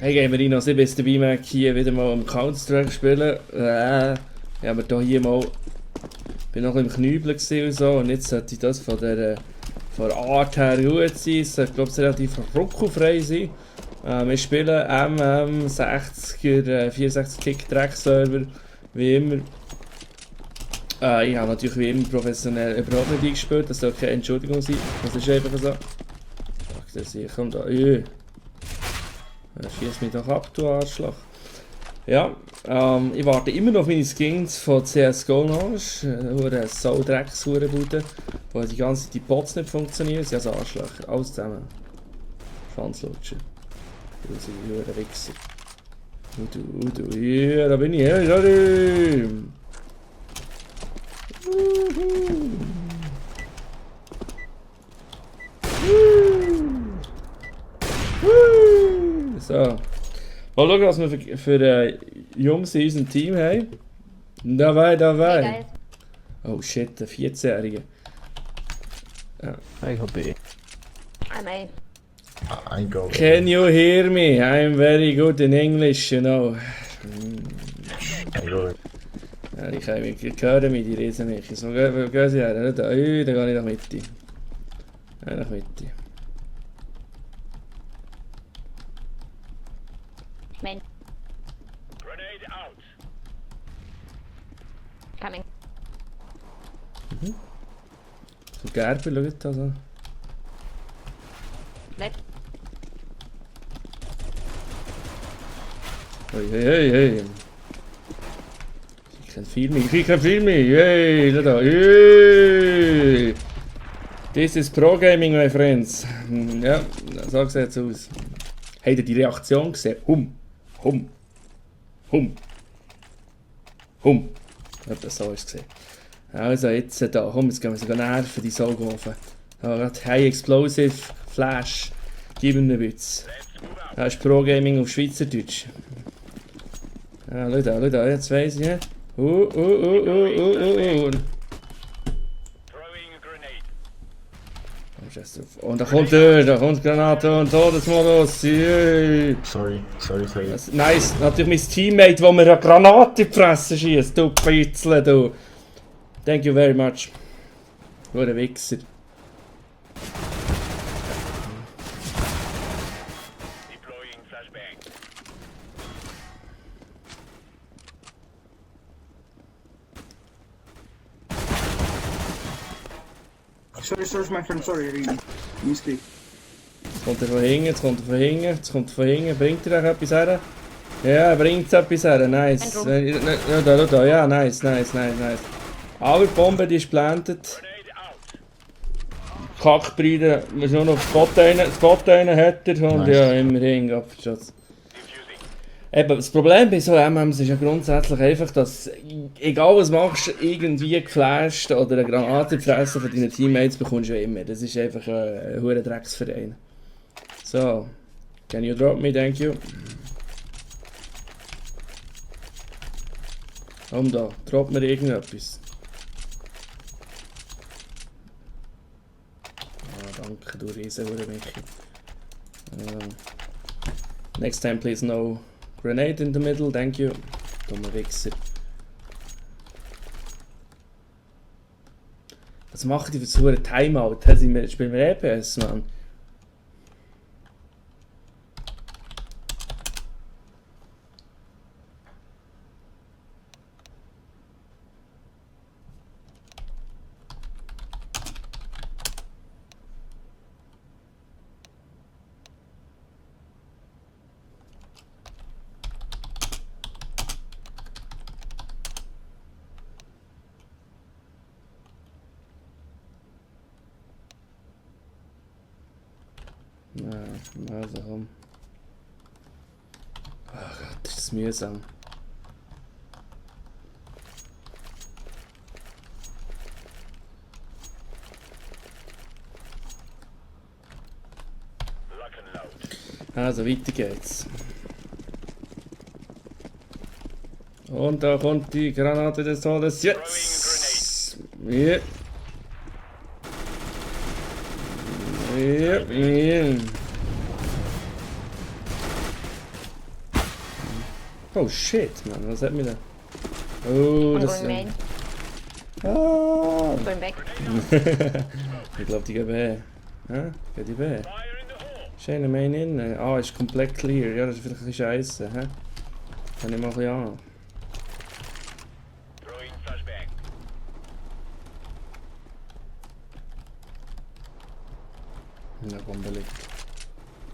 Hey Gamerino, ich bin dabei, Mac hier wieder mal am Counter-Strike spielen. Ich habe mir hier mal... bin noch im Knübel und so und jetzt sollte das von der Art her gut sein. Es sollte glaube ich relativ ruckelfrei sein. Wir spielen MM60er 64-Kick-Track-Server, wie immer. Ich habe natürlich wie immer professionell überhaupt nicht eingespielt, das soll keine Entschuldigung sein. Das ist einfach so. Fuck, das hier, komm da. Schieß mich doch ab, du Arschloch. Ja, ich warte immer noch auf meine Skins von CSGO noch. Das ist eine Sau-Drecks-Hurenbude, wo die ganze Zeit die Bots nicht funktionieren. Sie haben so Arschlöcher, alles zusammen. Schwanzlutscher. Du bist ein Wichser. Du, ja, da bin ich, ja, So. Mal schauen, was wir für Jungs in unserem Team haben. Dabei. Hey Oh shit, der 14-Jährige. Ja. I go B. I'm A. I go. Can you hear me? I'm very good in English, you know. I go. Ja, ich kann mich hören, mit die Riesen nicht. So, wo gehen sie her? Da gehe ich nach Mitte. Ja, nach Mitte. Main. Coming. So Gerber, schaut da so. Left. Hey. Ich kann viel mehr. Hey, da. Hey. This is Pro Gaming, my friends. Ja, so sieht es aus. Habt ihr die Reaktion gesehen? Hum. Das so ist gesehen. Also jetzt da, komm, jetzt gehen wir sogar nerven, die Saugofen. Da gerade High Explosive Flash. Gib ihm einen Witz. Das ist Pro Gaming auf Schweizerdeutsch. Ja, schau da, jetzt weiss ich. Und da kommt Granate und Todesmodus. Yeah. Sorry. Nice, natürlich mein Teammate, der mir eine Granate in die Fresse schießt. Du Pitzle, du. Thank you very much. Du ein Wichser. Sorry, my friend, sorry, mistake. Jetzt kommt er von hinten, bringt er euch etwas her? Ja, er bringt etwas her, nice. Da, ja, nice. Aber die Bombe, die ist plantet. Kackbrüder, wir sind nur noch Spot einen hat er und Nice. ja, immerhin abgeschossen. Eben, das Problem bei so MMs ist ja grundsätzlich einfach, dass egal was machst, irgendwie geflasht oder eine Granate fressen von deinen Teammates bekommst du ja immer. Das ist einfach ein hoher Drecksverein. So, can you drop me, thank you. Komm da, drop mir irgendetwas. Ah, danke, du Riesenhure Michi. Next time please no grenade in the middle, thank you. Dummer Wichser. Was machen die für so einen Timeout? Spielen wir EPS, Mann? Na, also komm. Oh Gott, das ist mühsam. Also weiter geht's. Und da kommt die Granate des Todes jetzt. Ja. Ja. Oh shit, man, was hat mich da? Oh, I'm das going main. Ah! I'm going back. Ich glaube, die gehen B. Hä? Geht die B? Schöne Main innen. Ah, ist komplett clear. Ja, das ist vielleicht ein bisschen scheiße. Hä? Kann ich mal ein bisschen an. Ja, Bombe liegt.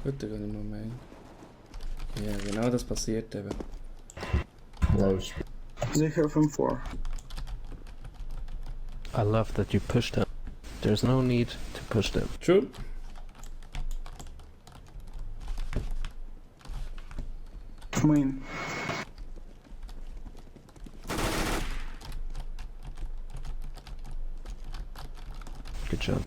Gut, dann gehe ich mal Main. Ja, genau das passiert eben. Low HP. They have him 4. I love that you pushed them. There's no need to push them. True. Main. Good job.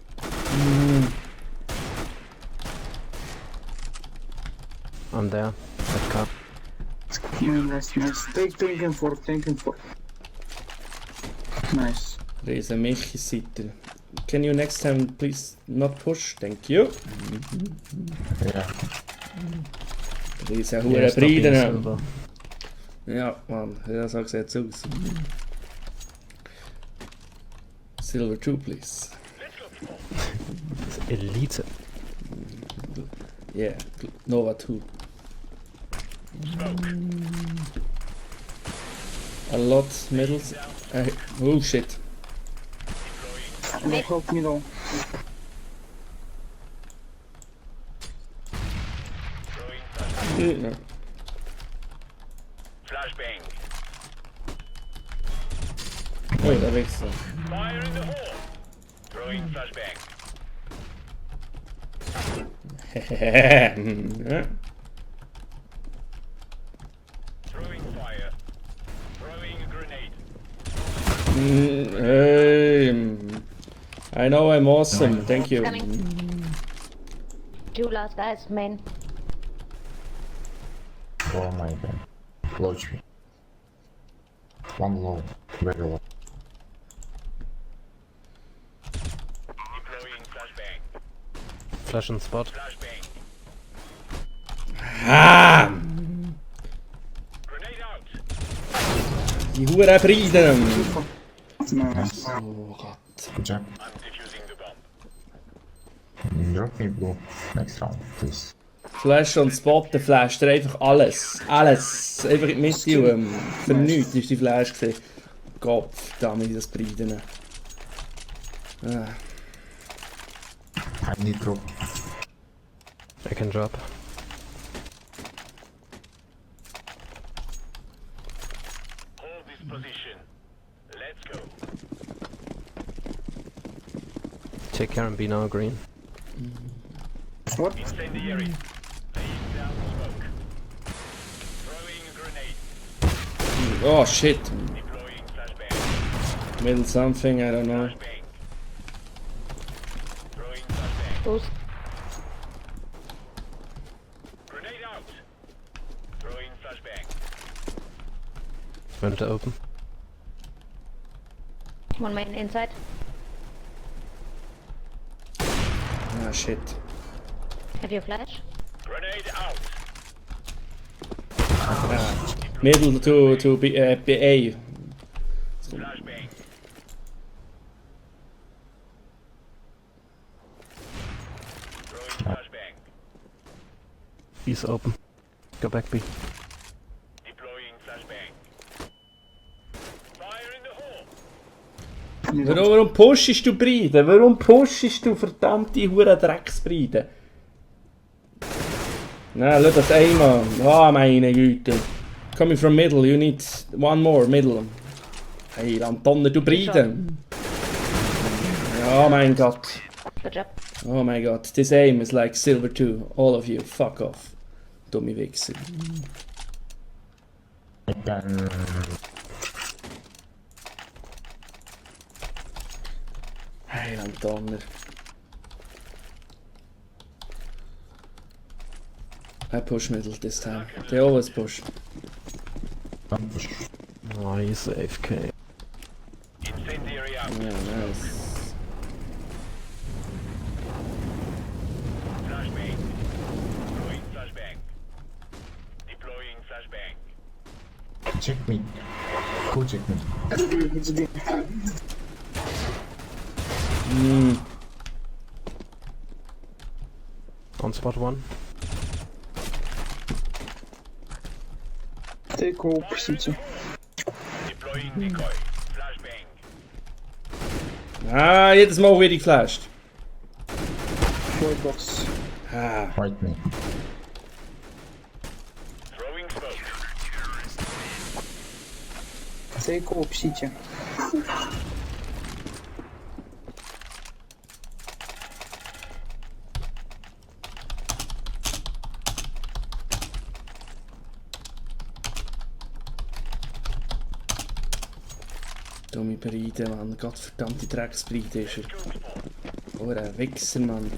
I'm there. I've cut. Main, nice. Take him 4, take him 4. Nice. Riesen Michi Seite. Can you next time please not push? Thank you. Yeah. Riesen Yeah, hure stop being Breiden. silver. Ja, Mann, ja, so sieht's aus. Silver 2, please. Elite. Yeah, Nova 2. A lot middles. Oh shit. No, help me though. No. Flashbang. Oj, där växer. Fire in the hole. Throwing flashbang. Ja. Throwing fire. Throwing a grenade. Hey. I know I'm awesome, thank you. Coming. 2 last guys, main. Oh my god. Low HP. One low. Very low. Deploying flashbang. Flash and spot. Flashbang. Ah! Grenade out. Die hure Breiden. Nice. Oh Gott. Good job. I'm defusing the bomb. Drop me blue. Next round, please. Flash und Spot, der flasht dir einfach alles. Alles. Einfach in die Mitte und für nichts ist die Flash gesehen. Gott, verdammt, das Breiden. Ah. I need drop. I can drop. Hold this position. Let's go. Take care and be now green. What? Incendiary. Laying down smoke. Throwing a grenade. Oh shit. Deploying flashbang. Middle something, I don't know. Flashbang. Throwing flashbang. Boost. Grenade out. Throwing flashbang. Window open. 1 main inside. Ah shit. Have you flash? Grenade out. Middle to A. Flashbang. Throwing flashbang. B's open. Go back B. Deploying flashbang. Fire in the hole. Warum pushst du Breiden? Warum pushst du verdammte hure Drecksbreiden? Na, lass das einmal. Ah, meine Güte. Coming from middle, you need one more middle. Hey, Lantonne, du Breiden. Oh mein Gott. Good job. Oh my god, this aim is like silver 2. All of you, fuck off. Dumme Wichser. I can. Hey, Lantonner. I push middle this time. They always push. Don't push. Oh, he's AFK. Incendiary out. Yeah, nice. Flashbang. Throwing flashbang. Deploying flashbang. Check me. Who check me? It's B. On spot one. Take all city. Deploying decoy. Flashbang. Ah, jedes Mal werde ich geflasht. White box. Ah, Right me. Throwing smoke. Take all city. dumme Breide, Mann. Gottverdammte Drecksbreide ist er. Oh, ein Wichser, Mann.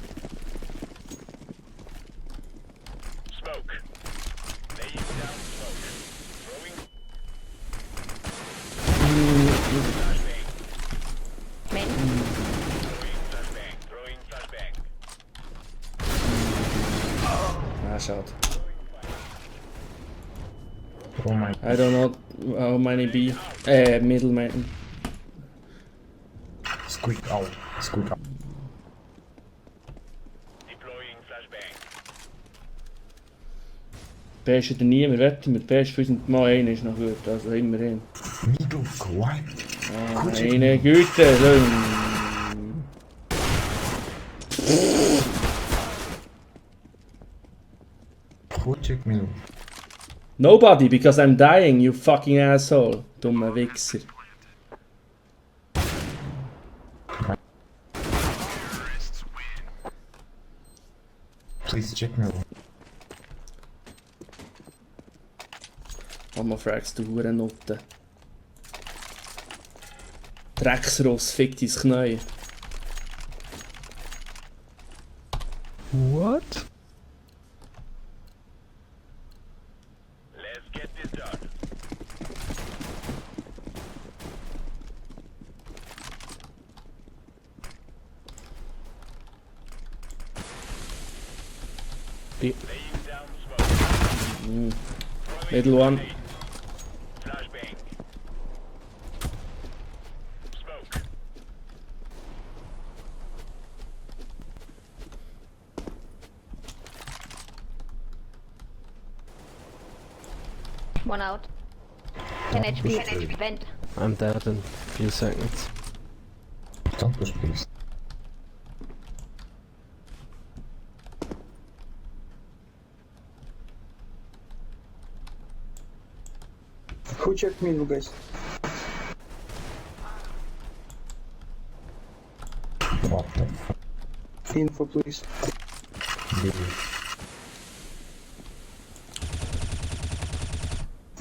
Smoke. Laying down smoke. Throwing flashbang. Main. Throwing flashbang. Throwing flashbang. Ah, schade. Oh my. I don't know how many B. Middle man. Squeak out. Squeak out. Deploying flashbang. Best ist niemand, wetten wir. Best für uns mal einer ist noch gut, also immerhin. Middle quiet. Meine Güte, so. Who check middle? Nobody, because I'm dying, you fucking asshole. Dummer Wichser. Please check middle. Mama fragst du Hurennutte. Drecksross, fick dein Knie. What? Let's get this done. B. Laying down smoke. Middle one. Flashbang. Smoke. One out. 10 HP. 10 HP. Vent. I'm dead in a few seconds. Don't push, please. Who checked middle, guys? What the fuck? Info, please.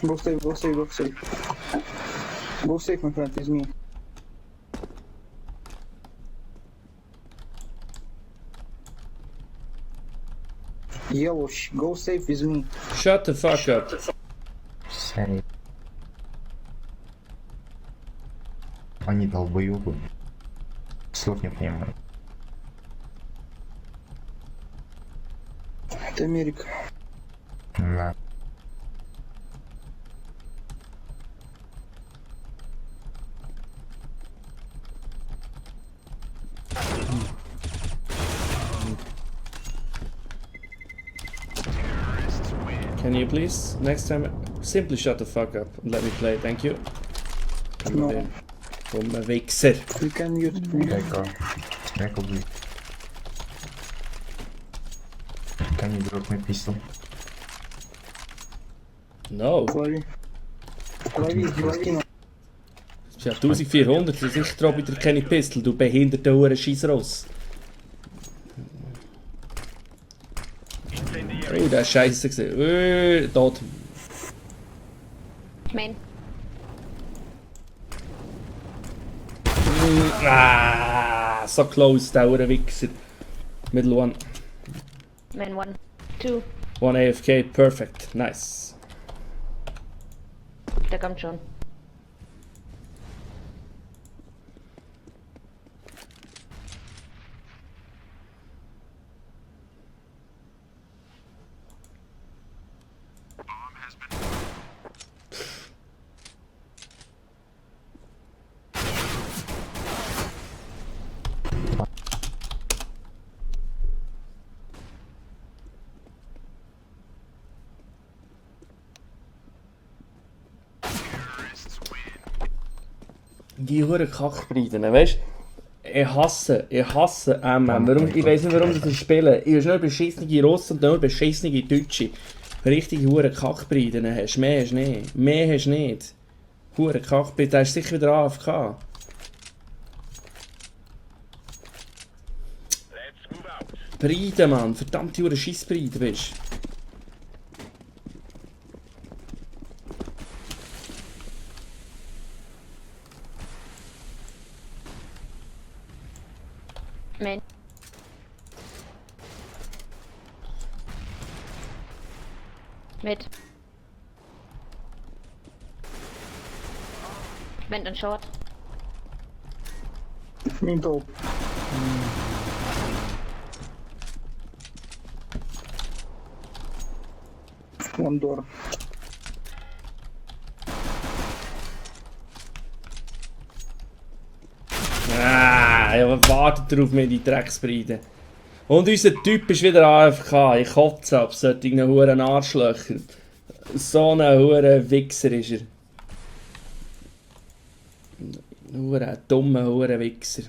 Go safe, go safe, go safe. Go safe, my friend, it's me. Yellow, go safe with me. Shut the fuck up. Say. Они долбоёбы. Слов не понимаю. Это Америка. Да. Can you please, next time, simply shut the fuck up and let me play, thank you. Come No. on. Dummer Wichser. You can mute it, please. Echo, please. Can you drop my pistol? No. Лови. Лови, Дивакина. Ja, 1400, das ist sicher drauf wieder keine Pistol, du behinderter Huren-Scheissross. Incendiary. Oh, der ist scheiße gesehen. Tot. Main. Ah, so close, der Huren-Wichser. Middle one. Main 1. 2. One AFK, perfect, nice. Der kommt schon. Die hure Kackbreiden, weißt du? Ich hasse warum, ich weiß nicht, warum das spielen. Ich habe nur beschissene Russen und nur beschissene Deutsche. Richtige hure Kackbreiden hast. Mehr hast du nicht. Mehr hast du nicht. Hure Kackbreiden, der ist sicher wieder AFK. Let's move out. Breiden, Mann. Verdammt, hure Scheissbreiden bist. Main. Mid. Vent and short. Main top. One door. Ja, wartet darauf, mir die Drecksbreiden. Und unser Typ ist wieder AFK. Ich kotze ab solchen huren Arschlöcher. So ein huren Wichser ist er. Huren dummer huren Wichser.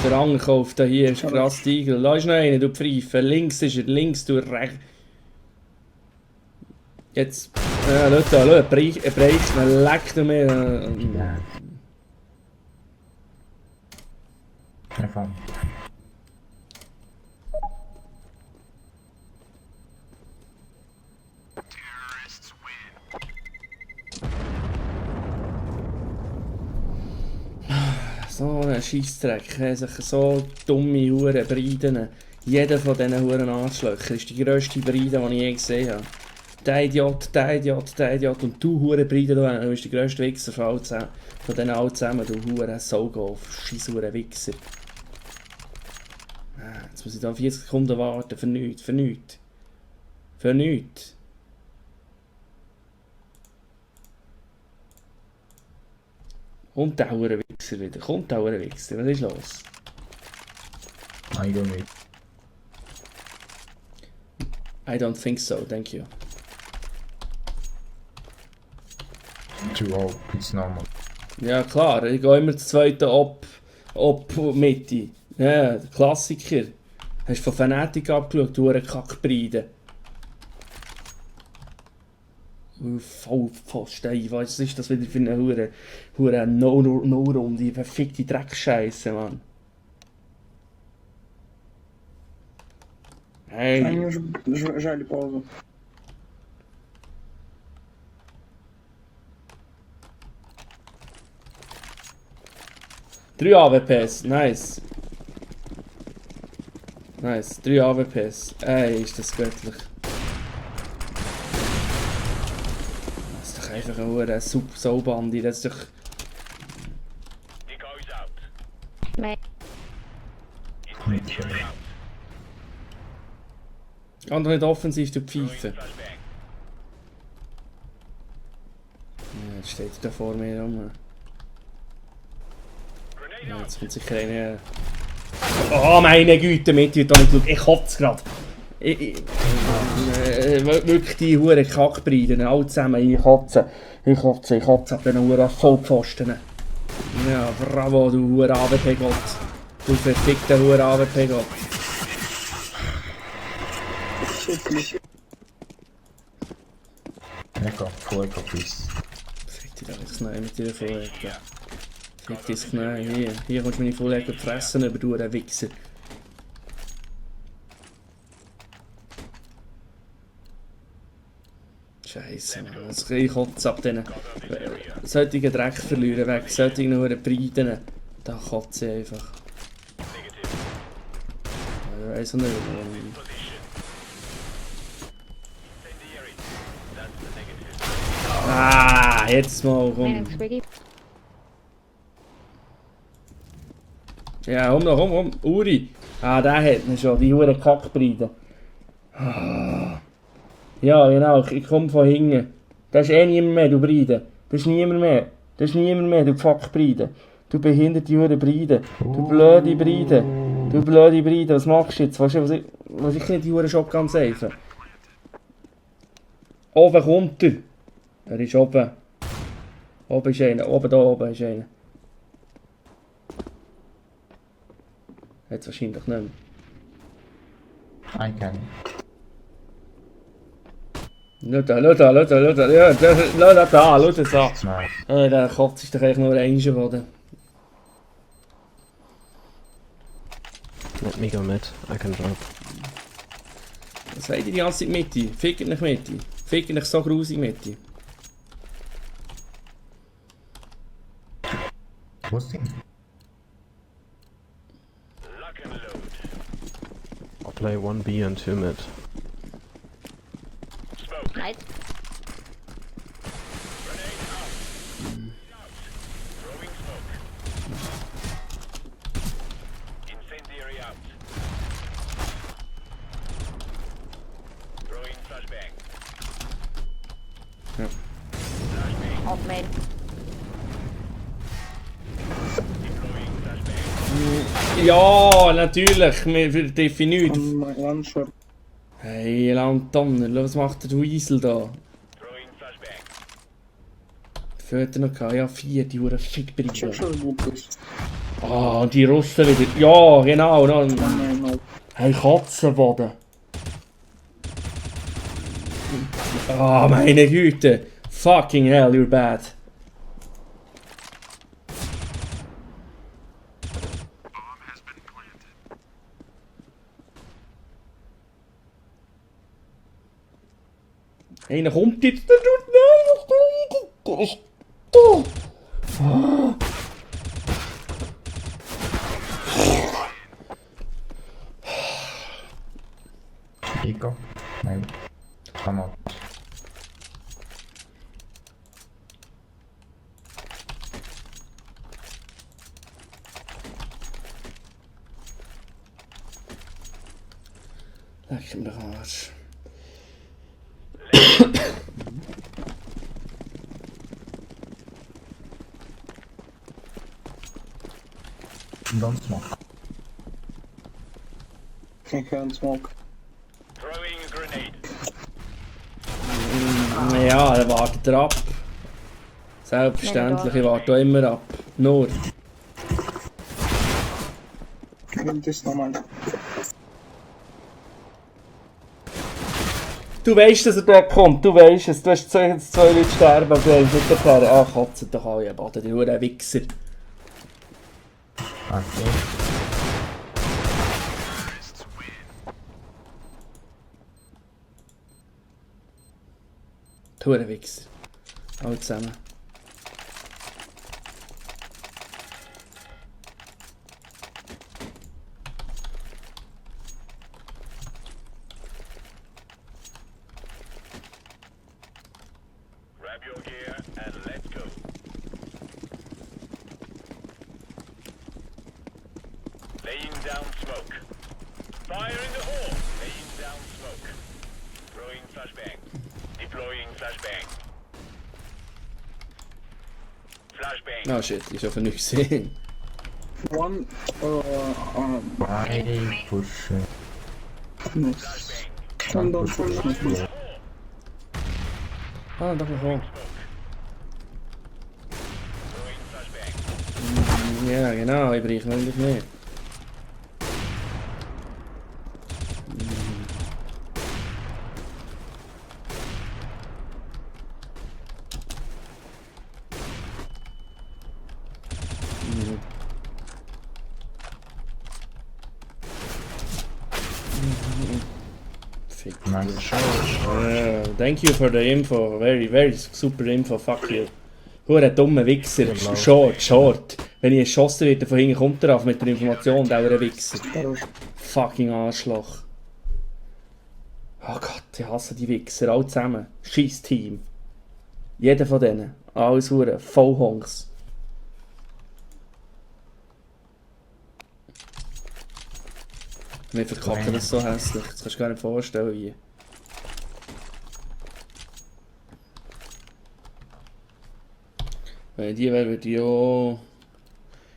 Der angekauft hier ist krass Tiger. Da ist noch einer, du Pfeife. Links ist er, links du rechts. Jetzt. Ja, schau da, Brecht, man leckt mir. Yeah. Have fun. So ein Scheissdreck, sich so dumme Huren Breiden. Jeder von diesen Huren Arschlöchern ist die grösste Breide, die ich je gesehen habe. Der Idiot, der Idiot, der Idiot und du Huren Breide, du bist der grösste Wichser von denen alle zusammen, du Huren Saugauf, scheiß Huren Wichser. Jetzt muss ich da 40 Sekunden warten, für nichts, für nichts. Für nichts. Kommt der Huren Wichser wieder, kommt der Huren Wichser, was ist los? I don't need. I don't think so, thank you. 2-0, it's normal. Ja klar, ich gehe immer das zweite ob Mitte. Ja, der Klassiker. Hast du von Fanatic abgeschaut, du Kackbreide. Vollpfosten, was ist das wieder für eine hure No-Runde, verfickte Dreckscheiße, Mann. Hey. Они уже жали паузу. Drei AWPs, nice. Nice, 3 AWPs. Ey, ist das göttlich. Das ist doch einfach eine Saubandi, das ist doch... Eco is out. Main. Incendiary out. Geh doch nicht offensiv, du Pfeife. Flashbang. Ja, jetzt steht er da vor mir rum. Grenade Ja, out. jetzt kommt sicher eine... Oh meine Güte, mit dir nicht schauen. Ich kotze gerade. Wirklich die Huren Kackbreiden, alle zusammen, ich kotze ab diesen Huren Vollpfosten. Ja, bravo, du Huren AWP-Gott. Du verfickter Huren AWP-Gott. Echo, full echo, please. Fick dich doch ins Knie mit dir Voll-Ecke. Fick dich ins Knie, hier kommst du meine Voll-Ecke fressen, aber du ein Wichser. Scheiße, Mann. Also, ich kotze ab diesen solchen Dreck verlieren weg, solchen nur Breiten. Da kotze ich einfach. Ich weiss auch nicht, warum. Incendiary. That's the negative. Ah, jetzt mal, komm. Main Squiggy. Ja, komm. Uri. Ah, der hat ihn schon, die Huren Kackbreiden. Ah. Ja, genau, ich komme von hinten. Da ist eh niemand mehr, du Breiden. Da ist niemand mehr. Das ist niemand mehr, du Fuck-Bride. Du behinderte Hure Bride. Du blöde Bride. Du blöde Bride, was machst du jetzt? Was ich nicht die Hure Shotgun safe? Oben kommt er. Er ist oben. Oben ist einer. Oben da oben ist einer. Jetzt wahrscheinlich nicht mehr. I can. Schau da. Ja, schau das an. Nice. Der Kopf ist doch eigentlich nur ein geworden. Let me go mid. I can drop. Was seid ihr die ganze Zeit Mitte? Fickt nicht Mitte. Fickt nicht so grusig Mitte. Boosting. Lock and load. I'll play 1B and 2 mid. Smoke. Nice. Grenade out. Throwing smoke. Incendiary out. Throwing flashbang. Ja. Flashbang. Auf Main. Deploying flashbang. Ja, natürlich. Wir definieren. One shot. Hey, Lantonner, was macht der Weasel da? Throwing flashbang. Führt er noch gehabt? Ja, 4, die Hure Fickbrille. Sure, good please. Ah, und die Russen wieder. Ja, genau. Noch ein... No. Hey, Katzenboden. Ah, meine Güte. Fucking hell, you're bad. Einer kommt jetzt, der tut nein, der ist da. Eco. Maybe. Come on. Leck mir den Arsch. Don't smoke. I can't smoke. Throwing a grenade. Ja, er wartet er ab. Selbstverständlich, ich warte auch immer ab. Nur. Das ist normal. Du weißt, dass er dort kommt, du weißt es. Du hast gesehen, dass 2 Leute sterben, aber du hast nicht erklärt. Ah, kotzen doch alle, Baden, die Hure Wichser. Okay. Die Hure Wichser. Alle zusammen. Grab your gear and let's go. Laying down smoke. Fire in the hole. Laying down smoke. Throwing flashbang. Deploying flashbang. Flashbang. Oh shit, ich habe nichts gesehen. One. Why push? Nice. One don't push me. Ah, doch noch. Throwing flashbang. Ja, genau, ich brauche nämlich mehr. Fick. Nice. Thank you for the info. Very, very super info. Fuck you. Hure dumme Wichser. Short. Wenn ich erschossen werde, von hinten kommt er auf mit der Information, der hure Wichser. Fucking Arschloch. Oh Gott, ich hasse die Wichser. Alle zusammen. Scheiß Team. Jeder von denen. Alles hure Vollhongs. Wir verkacken das so hässlich. Das kannst du gar nicht vorstellen, wie. Wenn die wäre, würde ich auch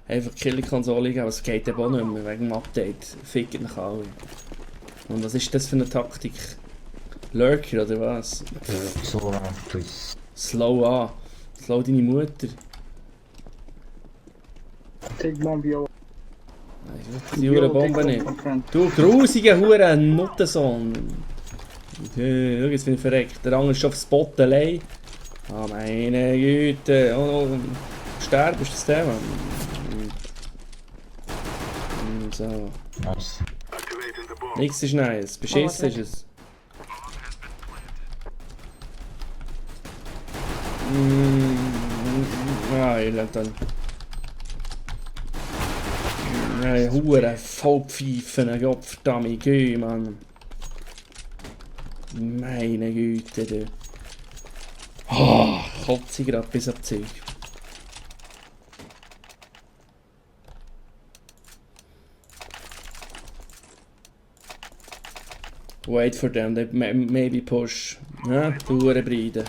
einfach die Killing-Konsole geben, aber es geht eben auch nicht mehr, wegen dem Update. Fickt nach alle. Und was ist das für eine Taktik? Lurker oder was? So, please. Slow an. Slow deine Mutter. Take bomb yo. Die Hure Bombe nicht. My friend. Du grusiger Hure Nuttensohn. Schau jetzt bin ich verreckt. Der andere ist schon auf Spot allein. Ah meine Güte. Oh, oh. Sterben ist das Thema. So. Nice. Nichts ist nice. Beschissen ist es. Ah, ich lade dann. Nein, Hure Vollpfeifen, Gottverdammt, geh, Mann. Meine Güte, du. Oh, kotze ich grad bis ab Zeug. Wait for them, they maybe push. Ja, du Hure Breide.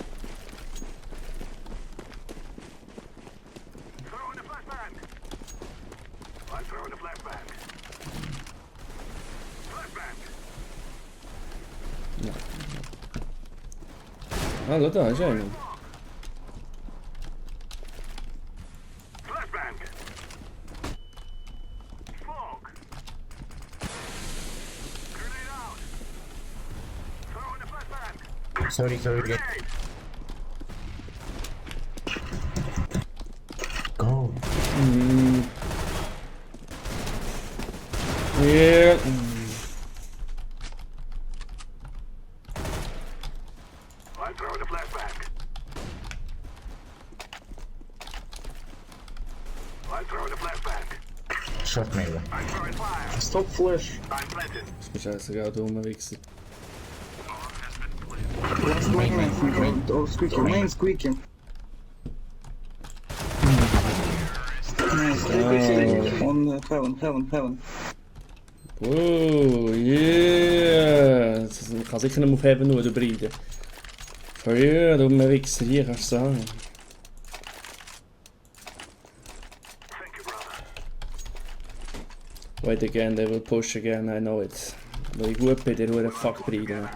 Ah, schau da, ist einer. Sorry. Go. Yeah. Shot me. Stop flash. Ist mir scheißegal, du Wichser. Last main, I think, right? Or squeaky. Main squeaky. Nice. On heaven. Oh, yeah! Das kann sicher nicht auf Heaven nur, du Breide. For you, dumme Wichser, hier kannst du sagen. Wait again, they will push again, I know it. Weil ich gut bin, der hure Fuck Breide.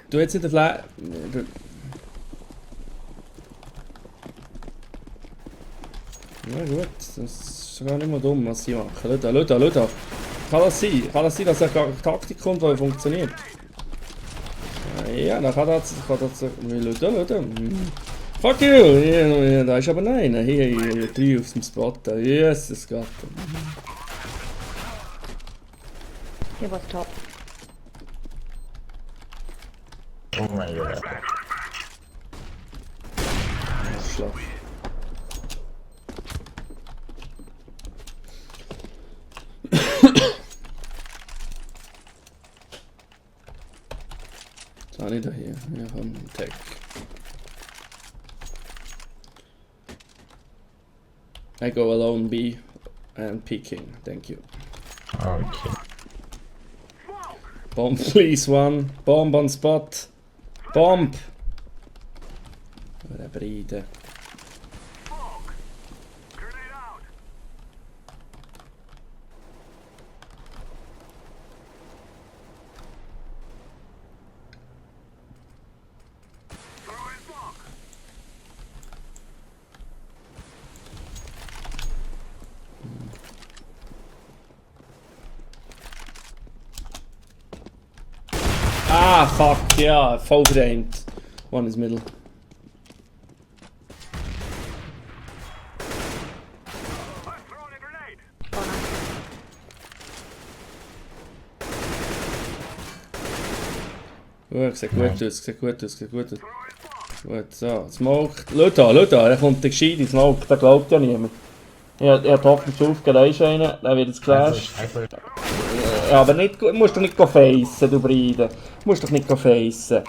Du jetzt in der Flash. Na gut, das ist gar nicht mal dumm, was sie machen. Schau da. Kann das sein, dass eine Taktik kommt, die funktioniert? Ja, dann kann das. Schau. Fuck you! Ja, da ist aber nein. Hier, 3 auf dem Spot. Jesus Gott. He was top. Oh my god. Schlag. Was habe ich da hier? Ja, komm, Tech. I go alone B and peeking, thank you. Okay. Bomb please one. Bomb on spot. Bomb! Oder Breide. Ah, fuck, ja, voll verdammt. One is middle. Sieht gut aus. Gut, so, Smoke. Schau da, er kommt der gescheite Smoke, der glaubt ja niemand. Er hat hoffentlich aufgegeben, da ist einer, der wird jetzt geflasht. Ja, aber nicht, musst du nicht facen, du Breide. Musst doch nicht facen.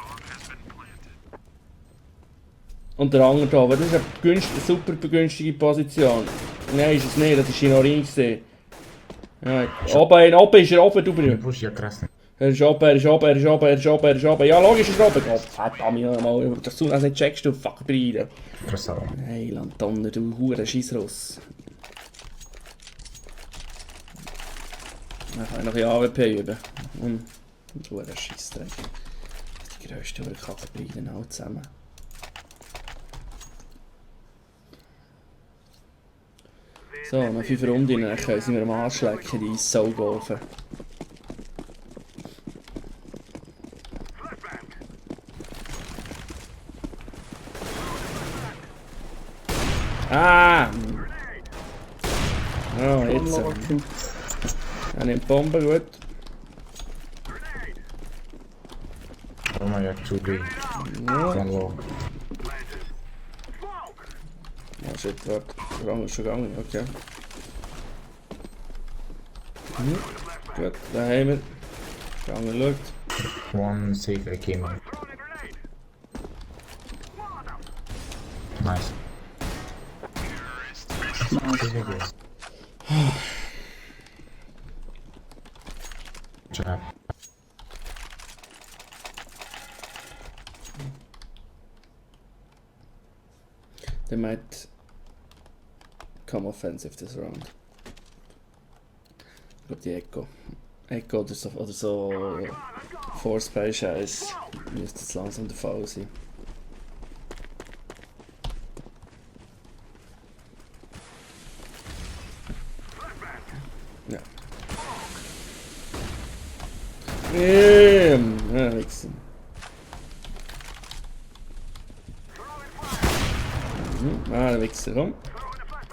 Und der andere da, aber das ist eine super begünstigte Position. Nein, ist es nicht, das war Shinorin. Ja, oben ist er, du Breide. Push your красный. Er ist oben, er ist oben, er ist oben, er ist oben, er ist oben. Ja, logisch ist er oben. Gott, verdammt mal, dass du das nicht checkst, du fuck Breide. Krasava. Hey, Landonner, du hure Scheissross. Dann kann ich noch ein AWP üben. Du hure Scheissdreck. Die grösste Kackenbreide auch zusammen. So, noch 5 Runden, dann können wir am Arsch lecken, die Saugofen. Ah! Oh, jetzt. Er nimmt die Bombe, gut. Oh my god, 2B. Ja. One low. Oh shit, warte. Der Rang ist schon gegangen, okay. Gut, da haben wir. Gegangen, schaut. One safe came out. Nice. Trap. They might come offensive this round. Ich glaube die Echo. Echo oder so Force Spy Scheiß müsste jetzt langsam der Fall sein. Ja. Ja, Wichsen. Ah, der Wichser, komm.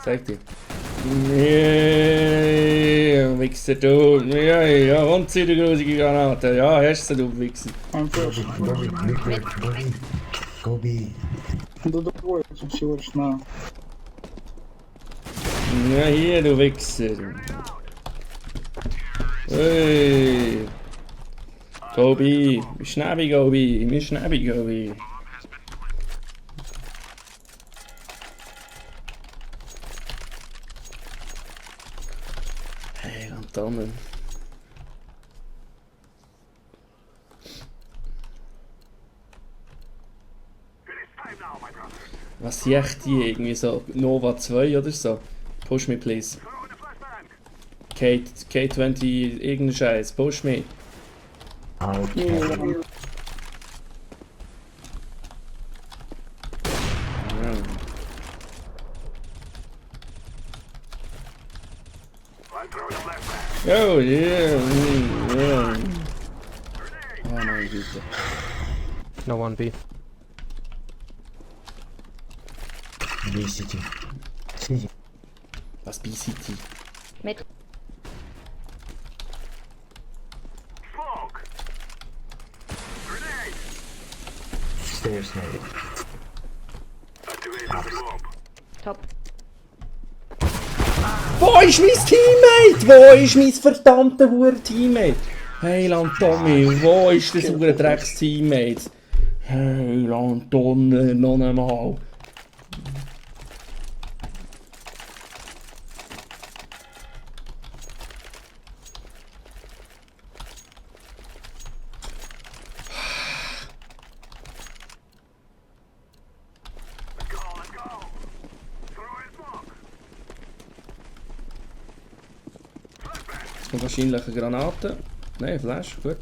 Zeig dir. Ja, Wichser, du. Ja, und zieh die grusige Granate. Ja, hast du, du Wichser. I'm first. Go B. Да другой, тут всего лишь на... Ja, hier, du Wichser. Hey. Gobi. Wie schnäbig, Gobi. Wie schnäbig, Gobi. Hey, Antonen. Was sind die irgendwie so? Nova 2 oder so? Push me please. K20 irgendein Scheiß, push me. Okay. Ja. Oh yeah, yeah. Oh meine Güte. No one B. B City. City. Was BCT? Mit. Stairs maybe. Top. Wo ist mein Teammate? Wo ist mein verdammte Teammate? Hey Tommy, wo ist das Drecks-Teammate? Hey Tommy, noch einmal. Jetzt kommt wahrscheinlich eine Granate. Nein, Flash, gut.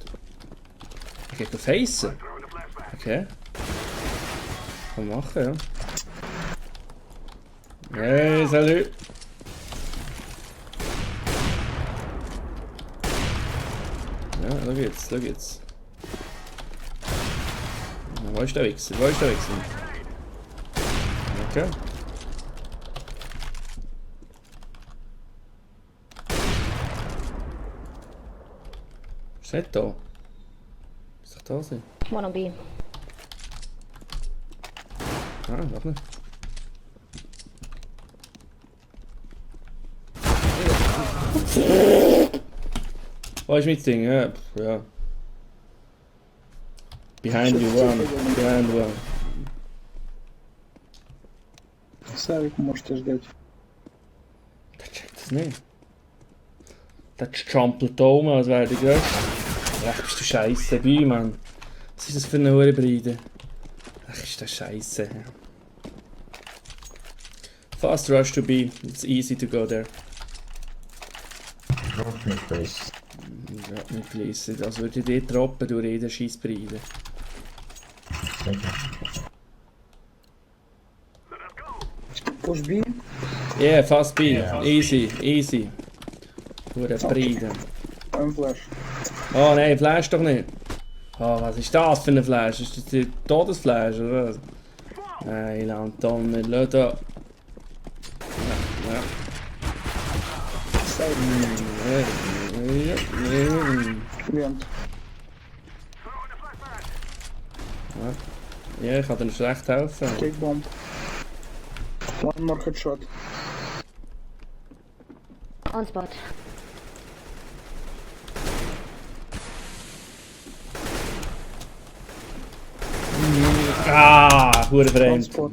Ich kann facen. Okay. Kann man machen, ja. Hey, salut! Ja, schau jetzt, schau jetzt. Wo ist der Wichser? Wo ist der Wichser? Okay. Ist nicht da? Ist doch da sein? One on B. Ah, doch nicht. Wo ist mein Ding? Ja, ja. Behind you, one. Behind one. Савик можете ждать. Der checkt das nicht. Der trampelt da rum, als wäre der Größte. Ach, bist du scheiße, B, Mann. Was ist das für eine Hurenbreite? Ach, ist das scheiße. Fast rush to B. It's easy to go there. Drop me, please. Ja, nicht fließen. Also würde ich dir droppen, du reden, Scheissbreite. Thank you. Push B. Yeah, fast B. Yeah. Easy, easy. Hurenbreite. I'm flash. Oh nein, Flash doch nicht. Oh, was ist das für eine Flash? Ist das die Todesflash oder was? Nein, Anton, nicht. Lass da. Ja. Side. Vent. Ja, ich kann dir schlecht helfen. Take bomb. One more headshot. On spot. Ah, hure On vreemd. spot.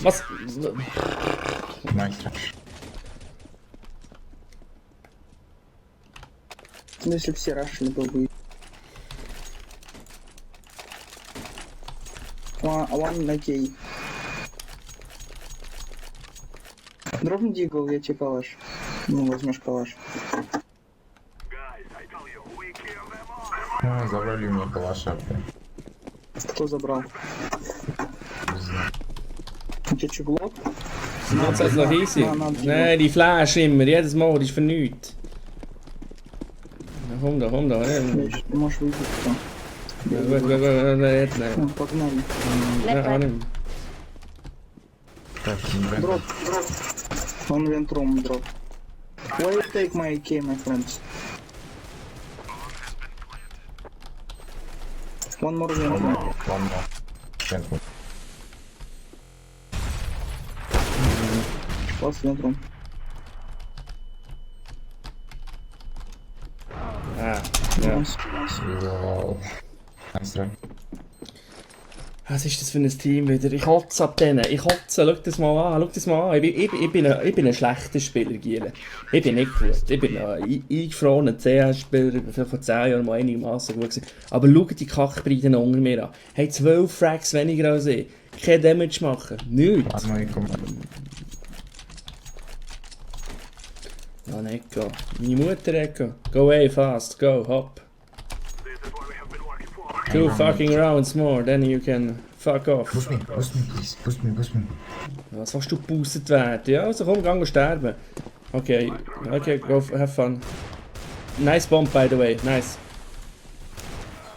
Was? Nice trash. Ну, если все рашили, был бы. One на кей. Дропни дигл, я тебе калаш. Ну, возьмешь калаш. Забрали у меня калаша. Кто забрал? Не знаю. У тебя чуглок? Macht es noch easy? Na, Nein, die Flash immer, jedes Mal, die ist für nichts. Na, komm da, komm da. Ja, Меч, ты можешь выйти потом. gut, nein. Ну, погнали. Ja, auch nicht. Дроп, дроп. Он вентром дроп. Why you take my AK, my friends? One more vent. One more. Can't move. Last ventrum. Ah, ja. Nice, nice. Wow. Nice try. Was ist das für ein Team wieder? Ich kotze ab denen. Ich kotze. Schau das mal an. Schau das mal an. Ich bin ein schlechter Spieler, Giele. Ich bin nicht gut. Ich bin ein eingefrorener CS-Spieler. Ich bin vor 10 Jahren mal einigermaßen gut gewesen. Aber schau die Kackbreiten unter mir an. Haben 12 Frags weniger als ich. Kein Damage machen. Nichts. One more come. Ja, Echo. Meine Mutter, Echo. Go away fast. Go, hop. 2 fucking rounds more, then you can fuck off. Push me, please. Push me. Was willst du geboostet werden? Ja, also komm, geh sterben. Okay, go have fun. Nice bomb, by the way, nice.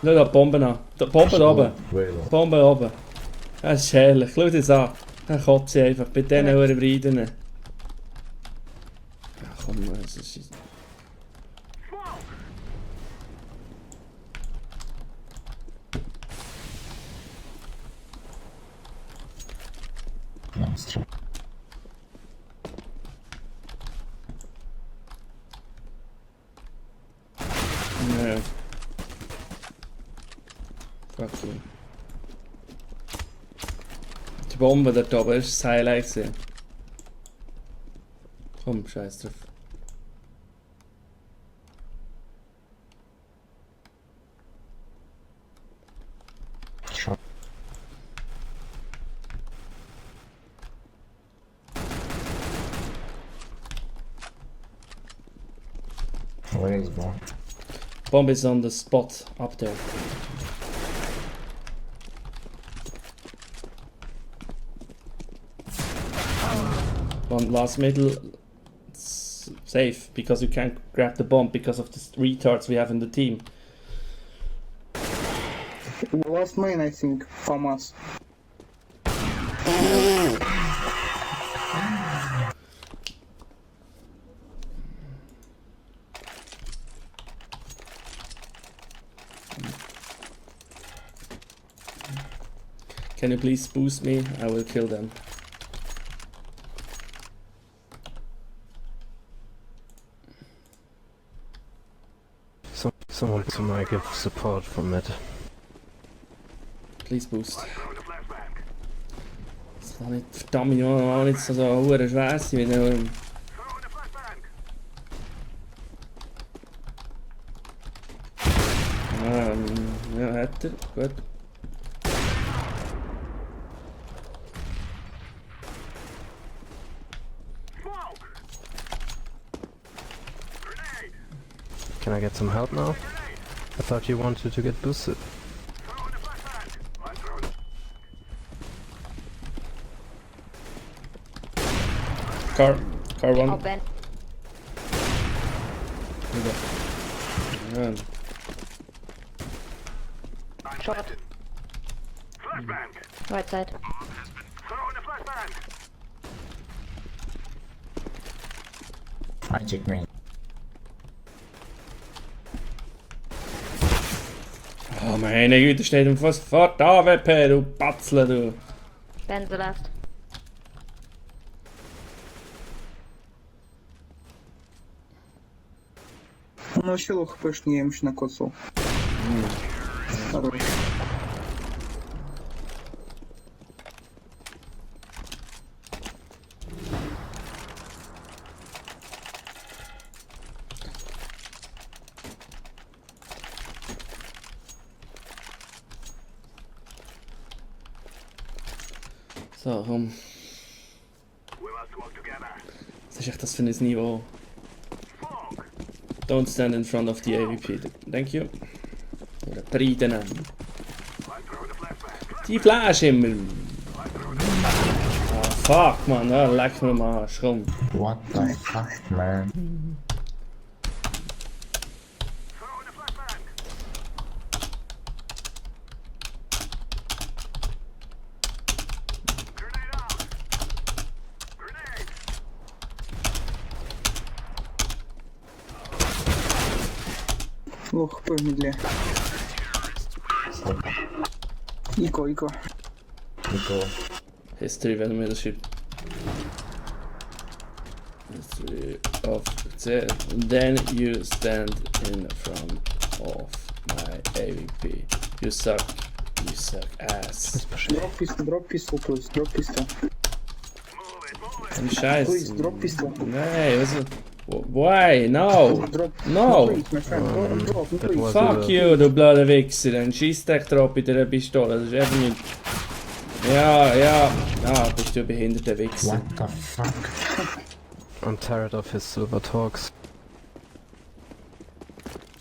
Schau da, Bomben an. Da, Bombe da oben. Way low. Bombe oben. Das ist herrlich, schau das an. Dann kotze ich einfach bei diesen Huren Breiden. Ja, komm, das ist... Nice try. Ja. Fuck you. Die Bombe dort oben ist das Highlight gewesen. Komm, scheiß drauf. Shot. Where is bomb? Bomb is on the spot up there. One last middle. It's safe because you can't grab the bomb because of the retards we have in the team. Last main, I think, FAMAS. Can you please boost me? I will kill them. Someone might give support from it. Please boost. Das kann nicht, verdammt nochmal nicht so hure schwer sein, wie Ja, hat er. Gut. Can I get some help now? I thought you wanted to get boosted. Car one. Oh, Ben. Ja. Short. Right side. I check me. Oh meine Güte, steht ihm fast vor der AWP, du Batzler, du. Ben the last. Он вообще лох хпшный, я ему еще накоцал. Хорош. So, komm. Was ist echt das für ein Niveau? Don't stand in front of the AVP. Thank you. Oder Breiten. Die Flash immer. Ah, fuck, man. Ah, leck mir am Arsch. Komm. What the fuck, man? Лох хп в медле. Ико. Nico. History, wenn du mir das schreibst. History of the... Then you stand in front of my AVP. You suck ass. Drop pistol, please. Drop pistol. Ein Scheiß. Please, drop pistol. Nein, was ist... Why? No! Drop. No! Please, my friend. Drop, that please. was- Fuck you, du blöder Wichser. Ein Scheissdreck drauf mit einer Pistole. Das ist einfach nicht... Ja, bist du ein behinderter Wichser. What the fuck? I'm tired of his silver talks.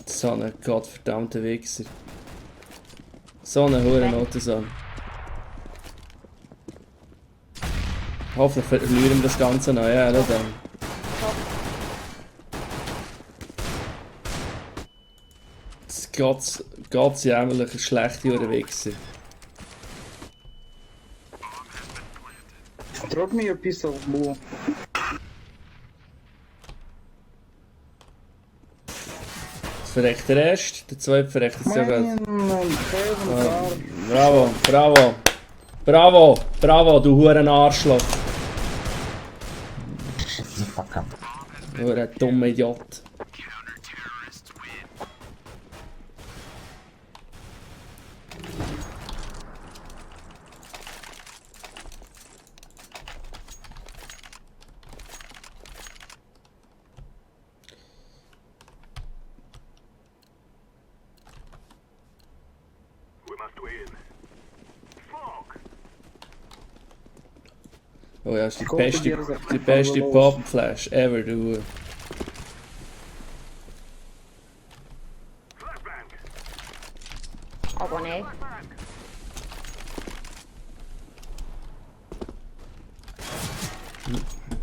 So ein gottverdammter Wichser. So eine Hurennotensohn. Hoffentlich verlieren wir das Ganze noch, ja, dann. Das Gott jämmerlich ein schlechter Hurenwichser. Drop me your pistol, blue. Das verreckt der erste, der zweite verreckt jetzt sogar. Heaven, Bravo, du Huren Arschloch. Shut the fuck up. Huren dummer Idiot. Oh ja, das ist die beste Pop-Flash ever, du. Oh, 1A.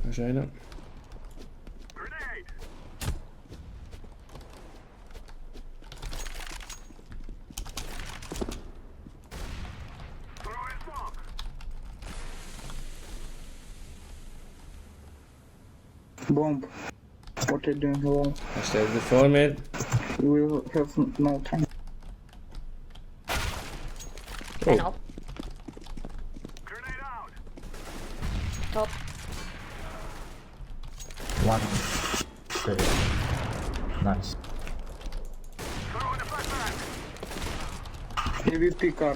Da ist einer. Bomb. What are you doing? Hello. Er steht wieder vor mir. We will have no time. Ben up. Top. One. Good. Nice. AVP car.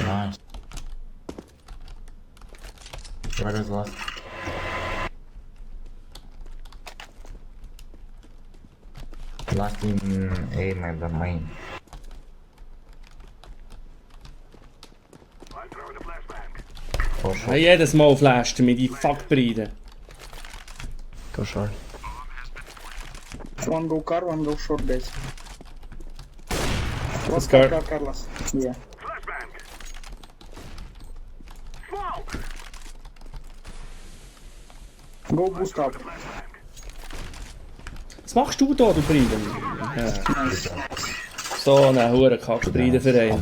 Nice. Where is last? Last in A, my the main. Oh, Ja, shot. jedes Mal flasht er mich, die Fuckbreiden. Go short. One go car, one go short base. Let's Car, go. car last. Yeah. Go boost up. Was machst du da, du Breiden? Ja. Nice. So ein hure Kack-Breidenverein.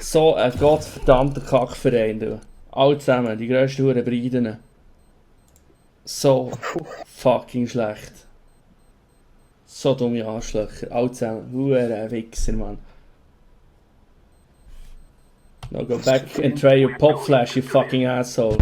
So ein gottverdammter Kackverein, du. Alle zusammen, die grössten hure Breiden. So fucking schlecht. So dumme Arschlöcher. Alle zusammen. Hure Wichser, Mann. Now go back and try your pop flash, you fucking asshole.